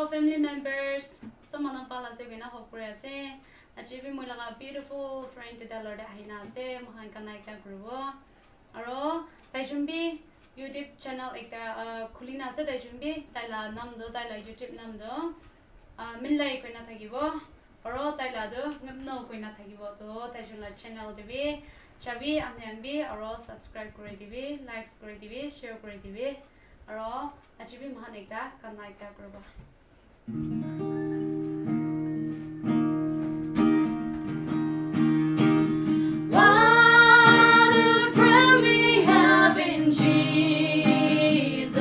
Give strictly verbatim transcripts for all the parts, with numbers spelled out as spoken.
Family members, sob manu bhal ase koina hope kuri ase. Aji bi moi laga beautiful friend duita lorte ahina ase, moikhan gana ekta kuribo. Aro taijun bi YouTube channel ekta, uh, khulina ase, taijun bi taila nam do, taila YouTube nam do, uh, Minlai koina thakibo. Aro taila do Ngapno koina thakibo. To taijun la channel te bi jabi, apni khan bi aro subscribe kuri dibi, likes kuri dibi, share kuri dibi. Aro aji bi moikhan ekta gana ekta kuribo. What a friend we have in Jesus.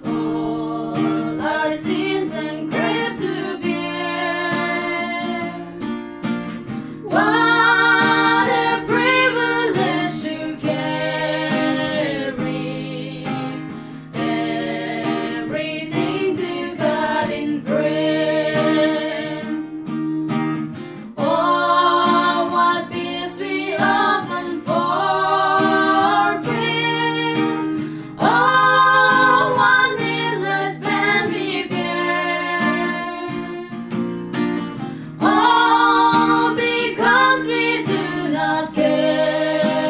All our sins and grief to bear. What a privilege to carry everything to God in prayer. Oh, what peace we often forfeit. Oh, what needless pain we bear. All because we do not carry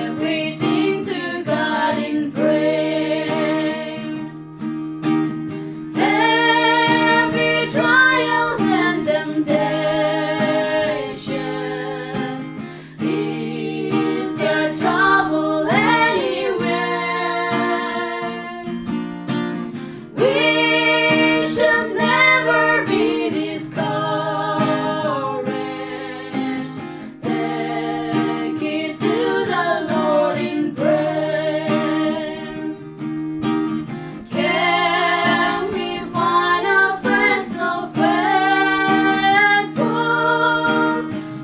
everything to God in prayer. Every trials and temptation is there trouble anywhere? We should never be discouraged. Take it to the Lord in prayer. Can we find a friend so faithful,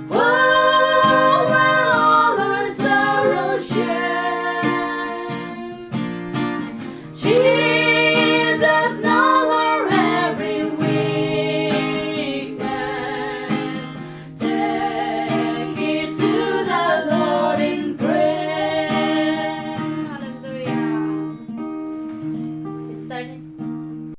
who will all our sorrows share? Jesus